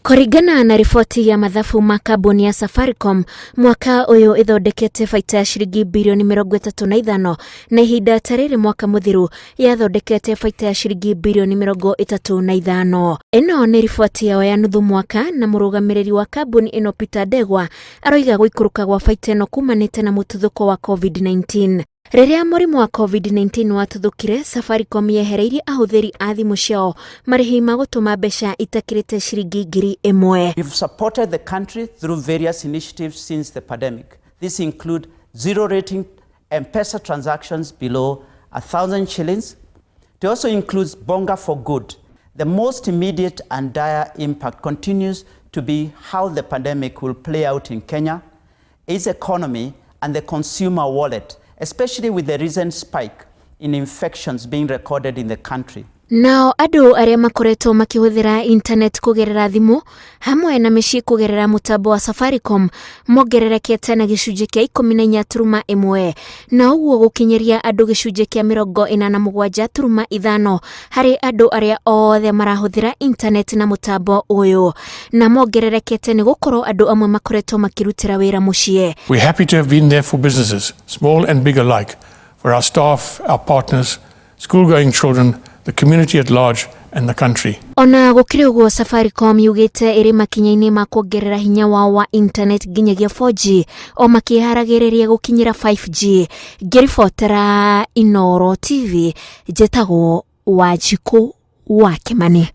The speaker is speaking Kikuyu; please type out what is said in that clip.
Kũringana na riboti ya mathabu ma kambuni ya Safaricom, mwaka ũyũ ĩthondekete baita ya ciringi birioni 35 na ihinda ta rĩrĩ mwaka mũthiru yathondekete baita ya ciringi birioni 35. Ĩno nĩ riboti yao ya nuthu mwaka na mũrũgamĩrĩri wa kambuni ĩno Peter Ndegwa aroiga gũikũrũka gwa baita ĩno kumanĩte na mũtuthũko wa COVID-19. Rĩrĩa mũrimũ wa COVID-19 watuthũkire, Safaricom yehereirie ahũthĩri a thimũ ciao marĩhi ma gũtũma mbeca itakĩrĩte ciringi 1000. We've supported the country through various initiatives since the pandemic. These include zero rating M-Pesa transactions below 1,000 shillings. It also includes Bonga for Good. The most immediate and dire impact continues to be how the pandemic will play out in Kenya, its economy, and the consumer wallet, especially with the recent spike in infections being recorded in the country. Nao andũ arĩa makoretwo makĩhũthĩra internet kũgerera thimũ hamwe na mĩciĩ kũgerera mũtambo wa Safaricom mongererekete na gĩcunjĩ kĩa 14.1, na ũguo gũkinyĩria andũ gĩcunjĩ kĩa 87.5 harĩ andũ arĩa othe marahũthĩra internet na mũtambo ũyũ, na mongererekete nĩ gũkorwo andũ amwe makoretwo makĩrutĩra wĩra mũciĩ. We're happy to have been there for businesses, small and big alike, for our staff, our partners, school-going children, the community at large and the country. Ona gũkĩrĩ ũguo, Safaricom yugĩte ĩrĩ makinya-inĩ ma kuongerera hinya wao wa internet nginyagia 4G o makĩharagĩrĩria gũkinyĩra 5G. Ngĩribotera Inooro TV, njĩtagwo Wanjikũ wa Kĩmani.